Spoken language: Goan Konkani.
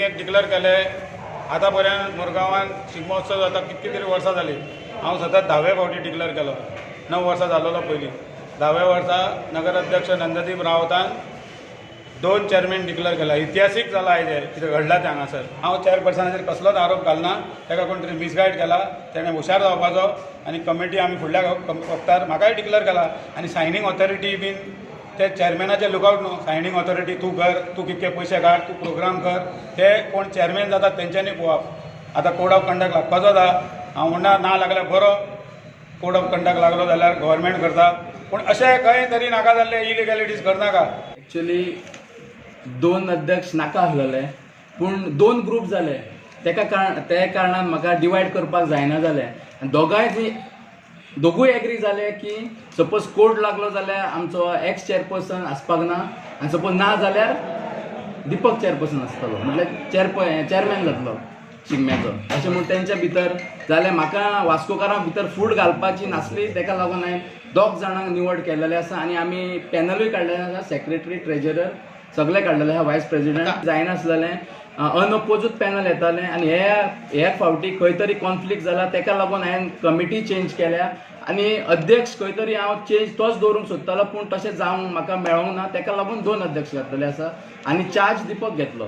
मिटिंगेक डिक्लेर केले. आतां पर्यंत मुरगांवान शिगमोत्सव जाता कितली तरी वर्सां जाली. हांव सतत 10वे फावटी डिक्लेर केलो. 9 वर्सां जालोलो पयलीं. 10व्या वर्सा नगराध्यक्ष नंददीप रावतान दोन चेअरमॅन डिक्लेर केला. इतिहासीक जाला आयज हें कितें घडलां तें हांगासर. हांव चेअरपर्सनाचेर कसलोच आरोप घालना. ताका कोण तरी मिसगायड केला. तेणें हुशार जावपाचो आनी कमिटी आमी फुडल्या वक्तार म्हाकाय डिक्लेर केला आनी सायनींग ऑथॉरिटी बीन ते चेअरमॅनाचे लुकआवट न्हू. सायनींग ऑथॉरिटी तूं कर, तूं कितके पयशे काड, तूं प्रोग्राम कर. ते कोण चेअरमॅन जातात तेंच्यांनी पळोवप. आतां कोड ऑफ कंडक्ट लागपाचोच आहा. हांव म्हणना ना लागल्यार बरो. कोड ऑफ कंडक्ट लागलो जाल्यार गव्हर्मेंट करता, पूण अशें खंय तरी नाका जाल्ले इलिगॅलिटीज करनाका. एक्चुली दोन अध्यक्ष नाका आसलेले, पूण दोन ग्रूप जाले. तेका कारण ते कारणान म्हाका डिवायड करपाक जायना जालें आनी दोगांय जी दोगूय एग्री जाले की सपोज कोड लागलो जाल्यार आमचो एक्स चेअरपर्सन आसपाक ना आनी सपोज ना जाल्यार दीपक चेअरपर्सन आसतलो, म्हटल्यार चेअरमॅन जातलो शिगम्याचो, अशें म्हूण तेंच्या भितर जालें. म्हाका वास्कोकारां भितर फूट घालपाची नासली. तेका लागून हांवें दोग जाणांक निवड केलेले आसा आनी आमी पॅनलूय काडलेले आसा. सेक्रेटरी, ट्रेजरर सगळे काडलेले आसा, वायस प्रेसिडेंट जायनासलेलें. अनओपोजूच पॅनल येतालें आनी हे हे फावटी खंय तरी कॉन्फ्लिक्ट जाला. तेका लागून हांवें कमिटी चेंज केल्या आनी अध्यक्ष खंय तरी हांव चेंज तोच दवरूंक सोदतालो, पूण तशें जावंक म्हाका मेळोंक ना. तेका लागून दोन अध्यक्ष घातलेले आसा आनी चार्ज दीपक घेतलो.